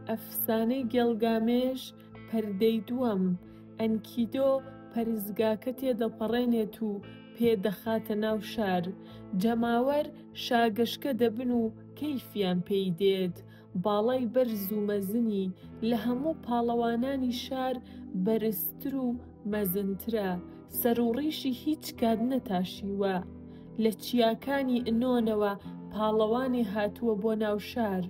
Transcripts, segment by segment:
ئەفسانەی گێڵگامێش، پەردەی دووەم، ئەنکیدۆ پەرستگاکە تێدەپەڕێنێت و پێ دەخاتە ناو شار. جەماوەر شاگەشکە دەبن و کەیفیان پێی دێت. باڵای بەرز و مەزنی لە هەموو پاڵەوانانی شار بەرزتر و مەزنترە، سەر و ڕیشی هیچ کات نەتاشیوە. لە چیاکانی ئنۆنەوە پاڵەوانێ هاتووە بۆ ناو شار.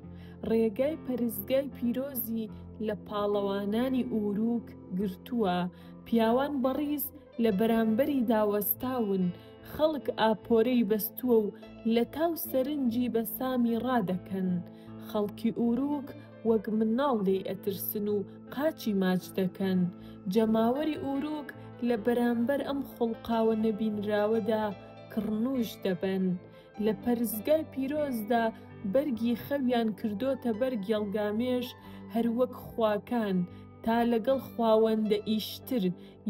ڕێگای پەرستگای پیرۆزی لە پاڵەوانانی ئوروک گرتووە. پیاوان بە ڕیز لە بەرامبەریدا وەستاون، خەڵک ئاپۆرەی بەستووە و لە تاو سەرنجی بە سامی ڕادەکەن. خەڵکی ئوروک وەک مناڵ لێی ئەترسن و قاچی ماچ دەکەن. جەماوەری ئوروک لە بەرامبەر ئەم خوڵقاوە نەبینراوەدا کڕنووش دەبەن. لە پەرستگای پیرۆزدا بەرگی خەویان کردۆتە بەر گێڵگامێش هەروەک خواکان تا لەگەڵ خواوەندە ئیشتر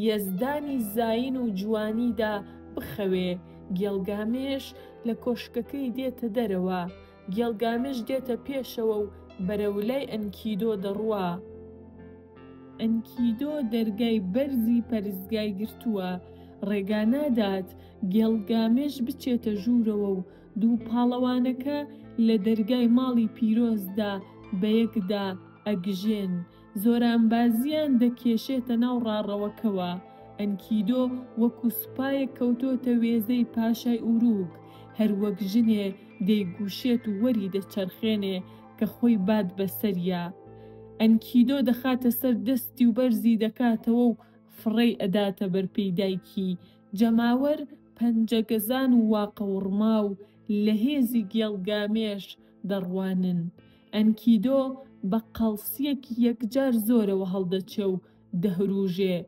یەزدانی زایین و جوانیدا بخەوێ. گێڵگامێش لە کۆشکەکەی دێتە دەرەوە. گێڵگامێش دێتە پێشەوە و بەرەو لای ئەنکیدۆ دەڕوا. ئەنکیدۆ دەرگای بەرزی پەرستگای گرتووە، ڕێگا نادات گێڵگامێش بچێتە ژوورەوە و دوو پاڵەوانەکە لە دەرگای ماڵی پیرۆزدا بەیەکدا ئەگژێن. زۆرانبازییان دەکێشێتە ناو ڕاڕەوەکەوە. ئەنکیدۆ وەکو سوپایەک کەوتۆتە وێزەی پاشای ئوروک، هەر وەک ژنێ دەیگوشێت و وەری دەچەرخێنێ کە خۆی بات بە سەریا. ئەنکیدۆ دەخاتە سەر دەستی و بەرزی دەکاتەوە و فڕێی ئەداتە بەر پێی دایکی. جەماوەر پەنجەگەزان و واقەوڕماو لە هێزی گێڵگامێش دەڕوانن. ئەنکیدۆ بە قەڵسییەکی یەکجار زۆرەوە هەڵدەچێ و دەهرووژێ.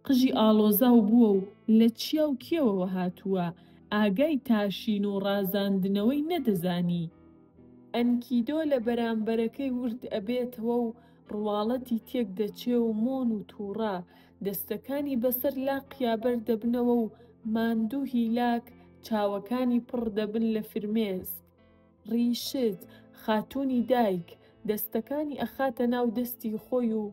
قژی ئاڵۆزاو بووە و لە چیا و کێوەوە هاتووە، ئاگای تاشین و ڕازاندنەوەی نەدەزانی. ئەنکیدۆ لە بەرامبەرەکەی ورد ئەبێتەوە و ڕواڵەتی تێک دەچێ و مۆن و تووڕە، دەستەکانی بەسەر لاقیا بەردەبنەوە و ماندوو هیلاک، چاوەکانی پڕ دەبن لە فرمێسک. ڕیشت، خاتوونی دایک، دەستەکانی ئەخاتە ناو دەستی خۆی و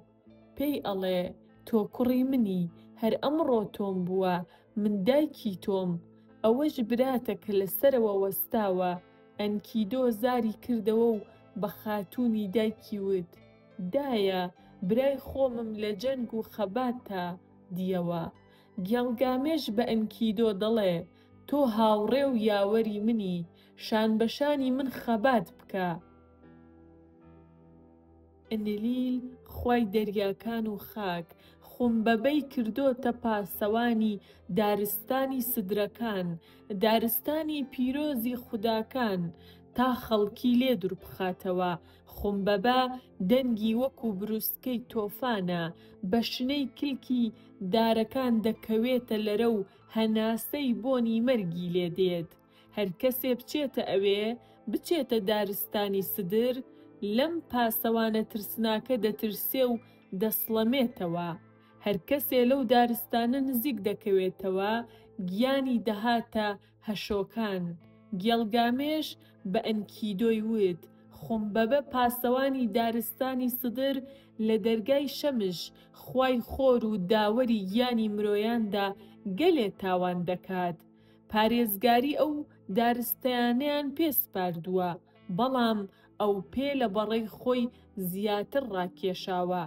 پێی ئەڵێ، تۆ کوڕی منی، هەر ئەمڕۆ تۆم بووە، من دایکی تۆم، ئەوەش براتە کە لە سەرەوە وەستاوە. ئەنکیدۆ زاری کردەوە و بە خاتوونی دایکی وت، دایە، برای خۆمم لە جەنگ و خەباتتا دییەوە. گێڵگامێش بە ئەنکیدۆ دەڵێ، تۆ هاوڕێ و یاوەری منی، شانبەشانی من خەبات بکە. ئنلیل خوای دەریاکان و خاک، خومبەبەی کردۆتە پاسەوانی دارستانی سدرەکان، دارستانی پیرۆزی خوداکان، تا خەڵکی لێ دوربخاتەوە. خومبەبە دەنگی وەکو بروسکەی تۆفانە، بە شنەی کلکی دارەکان دەکەوێتە لەرە و هەناسەی بۆنی مەرگی لێ دێت. هەر کەسێ بچێتە ئەوێ، بچێتە دارستانی سدر، لەم پاسەوانە ترسناکە دەترسێ و دەسڵەمێتەوە. هەر کەسێ لەو دارستانە نزیک دەکەوێتەوە، گیانی دەهاتە هەشۆکان. گێڵگامێش بە ئەنکیدۆی وت، خومبەبە پاسەوانی دارستانی سدر لە دەرگای شەمش، خوای خۆر و داوەری گیانی مرۆیاندا گەلێ تاوان دەکات. پارێزگاری ئەو دارستەیانەیان پێ سپاردووە، بەڵام ئەو پێ لە بەڕەی خۆی زیاتر ڕاکێشاوە،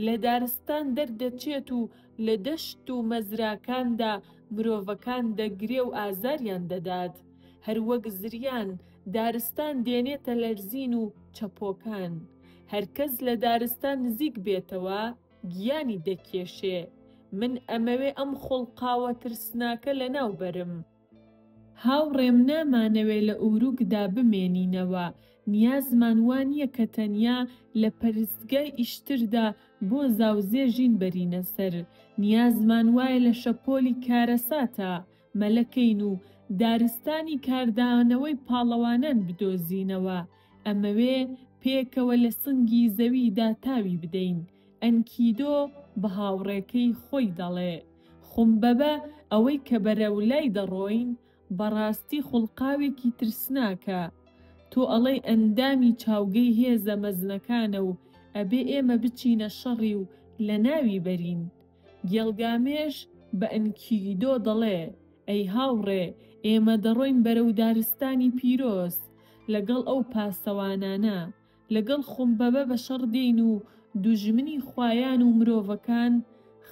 لە دارستان دەردەچێت و لە دەشت و مەزراکاندا مرۆڤەکان دەگرێ و ئازاریان دەدات، هەر وەک زریان دارستان دێنێتە لەرزین و چەپۆکان. هەر کەس لە دارستان نزیک بێتەوە، گیانی دەکێشێ. من ئەمەوێ ئەم خوڵقاوە ترسناکە لەناو بەرم. هاوڕێم نامانەوێ لە ئوروکدا بمێنینەوە، نیازمان وا نییە کە تەنیا لە پەرستگای ئیشتردا بۆ زاوزێ ژین بەرینە سەر، نیازمان وایە لە شەپۆلی کارەساتا مەلە کەین و دارستانی کاردانەوەی پاڵەوانان بدۆزینەوە، ئەمەوێ پێکەوە لە سنگی زەویدا تاوی بدەین. ئەنکیدۆ بە هاوڕێکەی خۆی دەڵێ، خومبەبە ئەوەی کە بەرەو لای دەڕۆین، بەڕاستی خوڵقاوێکی ترسناکە. تۆ ئەڵێی ئەندامی چاوگەی هێزە مەزنەکانە و. ئەبێ ئێمە بچینە شەڕی و لەناوی بەرین. گێڵگامێش بە ئەنکیدۆ دەڵێ، ئەی هاوڕێ، ئێمە دەڕۆین بەرەو دارستانی پیرۆز، لەگەڵ ئەو پاسەوانانە. لەگەڵ خومبەبە بە شەڕ دێین و دوژمنی خوایان و مرۆڤەکان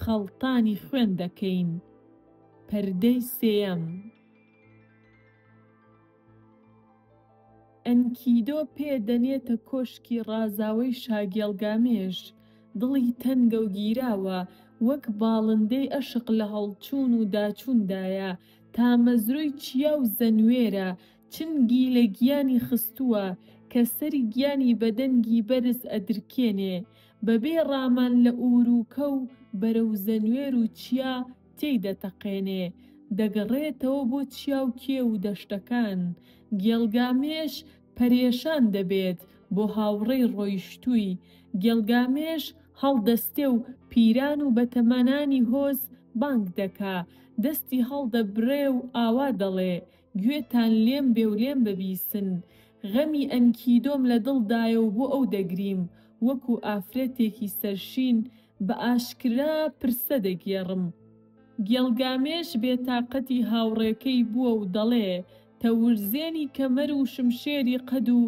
خەڵتانی خوێن دەکەین. پەردەی سێیەم. ئەنکیدۆ پێ دەنێتە کۆشکی ڕازاوەی شاگێڵگامێش، دڵی تەنگە و گیراوە، وەک باڵندەی ئەشق لە هەڵچوون و داچووندایە، تامەزرۆی چیا و زەنوێرە، چنگی لە گیانی خستووە، کە سەری گیانی بە دەنگی بەرز ئەدرکێنێ، بە بێ ڕامان لە ئوورووکە و بەرەو زەنوێر و چیا تێی دەتەقێنێ، دەگەڕێتەوە بۆ چیا و کێو و دەشتەکان. گێڵگامێش پەرێشان دەبێت بۆ هاوڕێی ڕۆیشتووی. گێڵگامێش هەڵدەستێ و پیران و بەتەمەنانی هۆز بانگ دەکا، دەستی هەڵدەبرێ و ئاوا دەڵێ، گوێتان لێم بێ و لێم ببیسن. غەمی ئەنکیدۆم لە دڵدایە و بۆ ئەو دەگریم. وەکوو ئافرەتێکی سەرشین بە ئاشکرا پرسە دەگێڕم. گێڵگامێش بێتاقەتی هاوڕێکەی بووە و دەڵێ، تەورزێنی کەمەر و شمشێری قەد و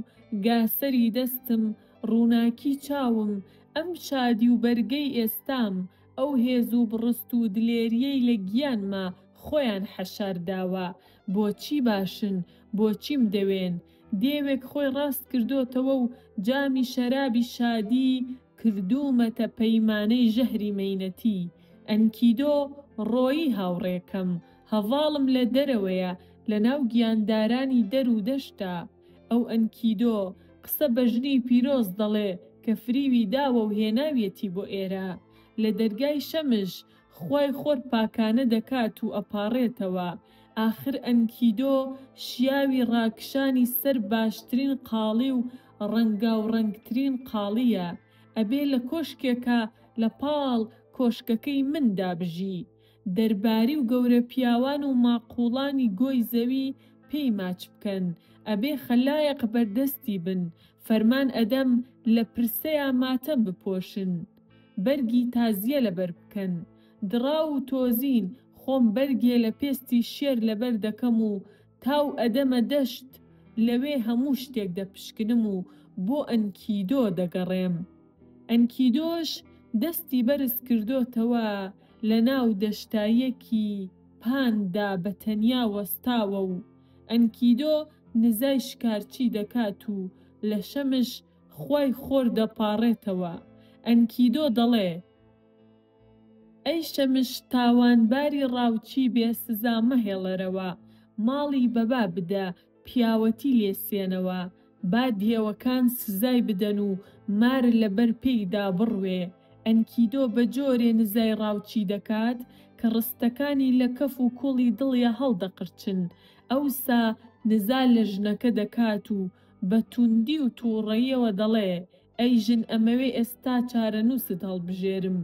گاسەری دەستم، ڕووناکی چاوم، ئەم شادی و بەرگەی ئێستام، ئەو هێز و بڕست و دلێرییەی لە گیانما خۆیان حەشار داوە، بۆچی باشن، بۆچیم دەوێن؟ دێوێک خۆی ڕاست کردۆتەوە و جامی شەرابی شادیی کردوومەتە پەیمانەی ژەهری مەینەتی. ئەنکیدۆ ڕۆیی هاوڕێکەم، هەڤاڵم لە دەرەوەیە، لە ناو گیاندارانی دەر و دەشتە. ئەو ئەنکیدۆ قسە بە ژنی پیرۆز دەڵێ کە فریوی داوە و هێناویەتی بۆ ئێرە. لە دەرگای شەمش خوای خۆر پاکانە دەکات و ئەپاڕێتەوە. ئاخر ئەنکیدۆ شیاوی ڕاکشانی سەر باشترین قاڵی و ڕەنگاوڕەنگترین قاڵییە. ئەبێ لە کۆشکێکا لە پاڵ کۆشکەکەی مندا بژی. دەرباری و گەورە پیاوان و ماقووڵانی گۆی زەوی پێی ماچ بکەن. ئەبێ خەلایەق بەردەستی بن. فەرمان ئەدەم لە پرسەیا ماتەم بپۆشن. بەرگی تازیە لەبەر بکەن. دڕاو و تۆزین، خۆم بەرگێ لە پێستی شێر لەبەر دەکەم و تاو ئەدەمە دەشت، لەوێ هەموو شتێک دەپشکنم و بۆ ئەنکیدۆ دەگەڕێم. ئەنکیدۆش دەستی بەرز کردۆتەوە لە ناو دەشتاییەکی پاندا بە تەنیا وەستاوە و ئەنکیدۆ نزای شکارچی دەکات و لە شەمش خوای خۆر دەپاڕێتەوە. ئەنکیدۆ دەڵێ. ئەی شەمش تاوانباری ڕاوچی بێ سزا مەهێڵەرەوە، ماڵی بە با بدە، پیاوەتی لێ سێنەوە، با دێوەکان سزای بدەن و مار لە بەر پێیدا بڕوێ. ئەنکیدۆ بە جۆرێ نزای ڕاوچی دەکات کە ڕستەکانی لە کەف و کوڵی دڵیا هەڵدەقرچن. ئەوسا نزا لە ژنەکە دەکات و بە توندی و تووڕەییەوە دەڵێ، ئەی ژن ئەمەوێ ئێستا چارەنووست هەڵبژێرم،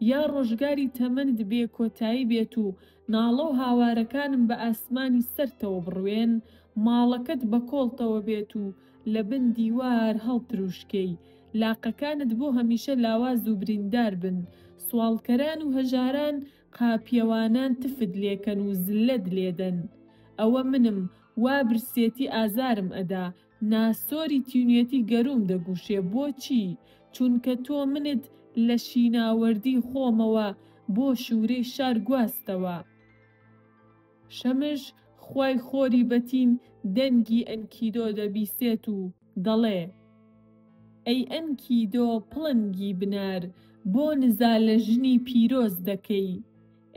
یا ڕۆژگاری تەمەنت بێ کۆتایی بێت و ناڵە و هاوارەکانم بە ئاسمانی سەرتەوە بڕوێن، ماڵەکەت بە کۆڵتەوە بێت و لە بن دیوار هەڵتروشکێی، لاقەکانت بۆ هەمیشە لاواز و بریندار بن، سواڵکەران و هەژاران قاپیەوانان تفت لێکەن و زللەت لێدەن. ئەوە منم وا برسێتی ئازارم ئەدا، ناسۆری تینوێتی گەرووم دەگوشێ، بۆچی؟ چونکە تۆ منت لە شیناوەردی خۆمەوە بۆ شوورەی شار گواستەوە. شەمش خوای خۆری بەتین دەنگی ئەنکیدۆ دەبیسێت و دەڵێ، ئەی ئەنکیدۆ پڵنگی بنار، بۆ نزا لە ژنی پیرۆز دەکەی؟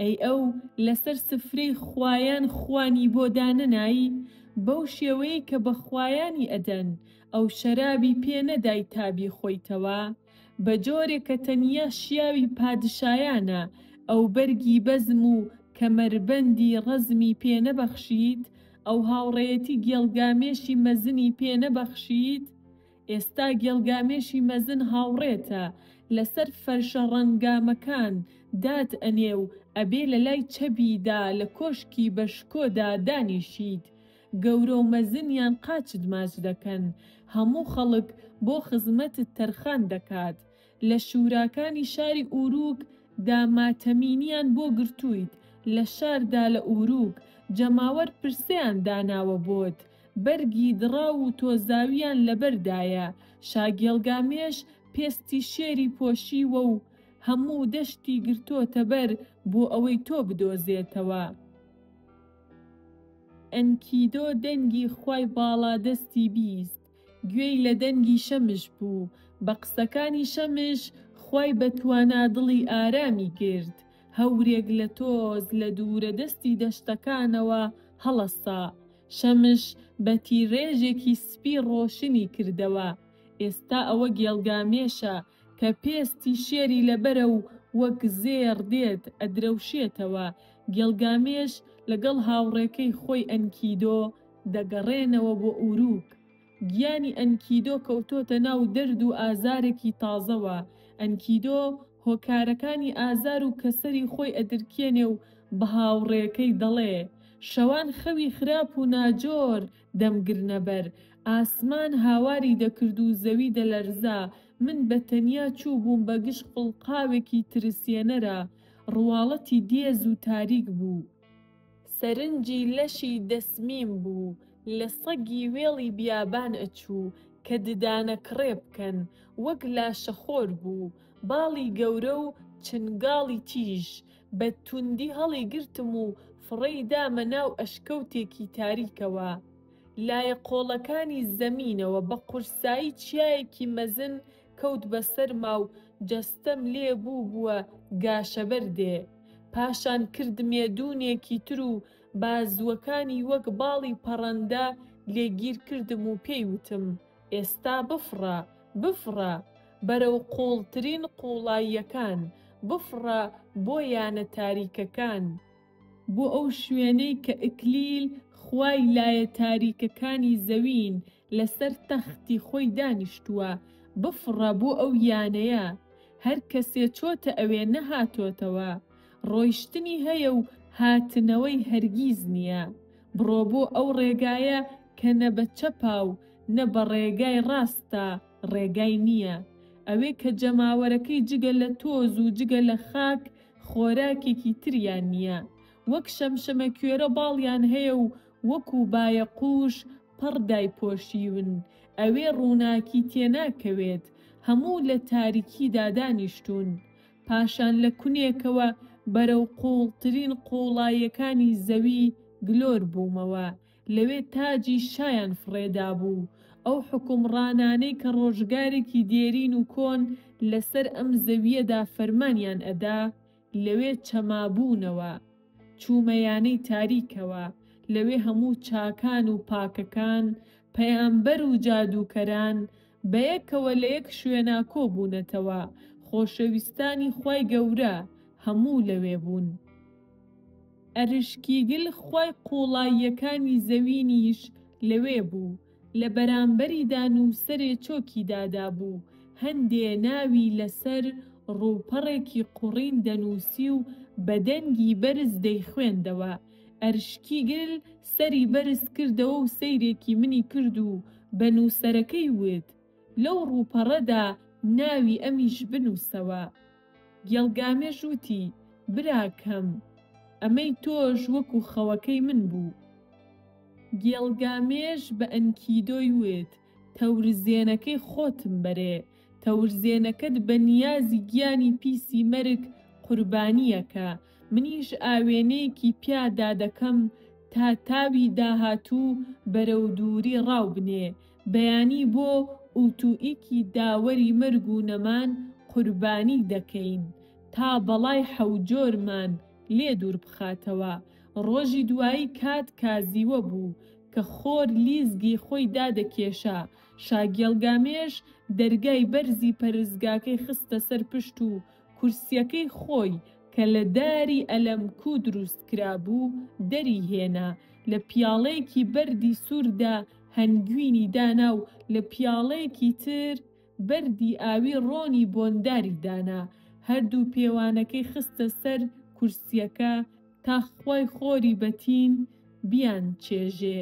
ئەی ئەو لەسەر سفرەی خوایان خوانی بۆ دانەنای؟ بەو شێوەیەی کە بە خوایانی ئەدەن، ئەو شەرابی پێ نەدای تا بیخۆیتەوە؟ بە جۆرێ کە تەنیا شیاوی پادشایانە، ئەو بەرگی بەزم و کەمەربەندی ڕەزمی پێ نەبەخشیت؟ ئەو هاوڕێیەتی گێڵگامێشی مەزنی پێ نەبەخشیت؟ ئێستا گێڵگامێشی مەزن هاوڕێتە، لەسەر فەرشە ڕەنگامەکان دات ئەنێ و ئەبێ لە لای چەبیدا لە کۆشکی بە شکۆدا دانیشیت. گەورە و مەزنیان قاچت ماچ دەکەن. هەموو خەڵک بۆ خزمەتت تەرخان دەکات. لە شووراکانی شاری ئووروک دا ماتەمینیان بۆ گرتوویت، لە شاردا لە ئووروک، جەماوەر پرسەیان داناوە بۆت، بەرگی دڕاو و تۆزاویان لەبەر دایە، شا گێڵگامێش پێستی شێری پۆشیوە و هەموو دەشتی گرتۆتە بەر بۆ ئەوەی تۆ بدۆزێتەوە. ئەنکیدۆ دەنگی خوای باڵادەستی بیست، گوێی لە دەنگی شەمش بوو، بە قسەکانی شەمش خوای بە توانا دڵی ئارامی گرت، هەورێک لە تۆز لە دوورەدەستی دەشتەکانەوە هەڵەسا، شەمش بە تیرێژێکی سپی ڕۆشنی کردەوە، ئێستا ئەوە گێڵگامێشە کە پێستی شێری لەبەرە و وەک زێڕ دێت ئەدرەوشێتەوە، گێڵگامێش لەگەڵ هاوڕێکەی خۆی ئەنکیدۆ دەگەڕێنەوە بۆ ئوروک. گیانی ئەنکیدۆ کەوتۆتە ناو دەرد و ئازارێکی تازەوە، ئەنکیدۆ هۆکارەکانی ئازار و کەسەری خۆی ئەدرکێنێ و بە هاوڕێکەی دەڵێ، شەوان خەوی خراپ و ناجۆر دەمگرنە بەر، ئاسمان هاواری دەکرد و زەوی دەلەرزا، من بە تەنیا چووبووم بە گژ خوڵقاوێکی ترسێنەرا، ڕواڵەتی دێز و تاریک بوو. سەرنجی لەشی دەسمیم بوو، لە سەگی وێڵی بیابان ئەچوو کە ددانە کڕێ بکەن، وەک لاشەخۆر بوو، باڵی گەورە و چنگاڵی تیژ، بە توندی هەڵیگرتم و فڕێی دامە ناو ئەشکەوتێکی تاریکەوە. لایە قۆڵەکانی زەمینەوە بە قورسایی چیایەکی مەزن کەوت بە سەرما و جەستەم لێ بووبووە گاشەبەردێ. پاشان کردمیە دوونێکی تر و بازووەکانی وەک باڵی پەڕەندە لێ گیر کردم و پێی وتم، ئێستا بفڕە، بفڕە! بەرەو قووڵترین قووڵاییەکان، بفڕە بۆ یانە تاریکەکان، بۆ ئەو شوێنەی کە ئکلیل خوای لایە تاریکەکانی زەوین لەسەر تەختی خۆی دانیشتووە، بفڕە بۆ ئەو یانەیە، هەر کەسێ چۆتە ئەوێ نەهاتۆتەوە، ڕۆیشتنی هەیە و هاتنەوەی هەرگیز نییە، بڕۆ بۆ ئەو ڕێگایە کە نە بە چەپا و نە بە ڕێگای ڕاستا ڕێگای نییە، ئەوێ کە جەماوەرەکەی جگە لە تۆز و جگە لە خاک خۆراکێکی تریان نییە، وەک شەمشەمەکوێرە باڵیان هەیە و وەکو بایەقووش پەڕ دایپۆشیون، ئەوێ ڕووناکی تێناکەوێت، هەموو لە تاریکیدا دانیشتوون. پاشان لە کونێکەوە بەرەو قووڵترین قووڵاییەکانی زەوی گلۆر بوومەوە، لەوێ تاجی شایان فڕێدابوو، ئەو حوکمڕانانەی کە ڕۆژگارێکی دێرین و کۆن لەسەر ئەم زەوییەدا فەرمانیان ئەدا، لەوێ چەمابوونەوە. چوومە یانەی تاریکەوە، لەوێ هەموو چاکان و پاکەکان، پەیامبەر و جادووکەران، بەیەکەوە لە یەک شوێنا کۆبوونەتەوە، خۆشەویستانی خوای گەورە هەموو لەوێ بوون. ئەرشکیگل خوای قووڵاییەکانی زەوینیش لەوێ بوو، لە بەرامبەریدا نووسەرێ چۆکی دادابوو، هەندێ ناوی لە سەر ڕووپەڕێکی قوڕین دەنووسی و بە دەنگی بەرز دەیخوێندەوە. ئەرشکیگل سەری بەرز کردەوە و سەیرێکی منی کرد و بە نووسەرەکەی وت، لەو ڕووپەڕەدا ناوی ئەمیش بنووسەوە. گێڵگامێش وتی، براکەم، ئەمەی تۆش وەکو خەوەکەی من بوو. گێڵگامێش بە ئەنکیدۆی وت، تەورزێنەکەی خۆتم بەرێ، تەورزێنەکەت بە نیازی گیانی پیسی مەرگ قوربانییەکە، منیش ئاوێنەیەکی پیادا دەکەم تا تاوی داهاتوو بەرەو دووری ڕاو بنێ، بەیانی بۆ ئوتوئیکی داوەری مەرگ و نەمان قوربانی دەکەین تا بەڵای حەوجۆرمان لێ دوور بخاتەوە. ڕۆژی دوایی کات کازیوە بوو کە خۆر لیزگی خۆی دادەکێشا، شا گێڵگامێش دەرگای بەرزی پەرستگاکەی خستە سەر پشت و کورسیەکەی خۆی کە لە داری ئەلەمکو دروست کرابوو دەری هێنا، لە پیاڵەیەکی بەردی سووردا هەنگوینی دانا و لە پیاڵەیەکی تر بەردی ئاوی ڕۆنی بۆنداری دانا، هەردوو پێوانەکەی خستە سەر کورسیەکە تا خوای خۆری بەتین بیانچێژێ.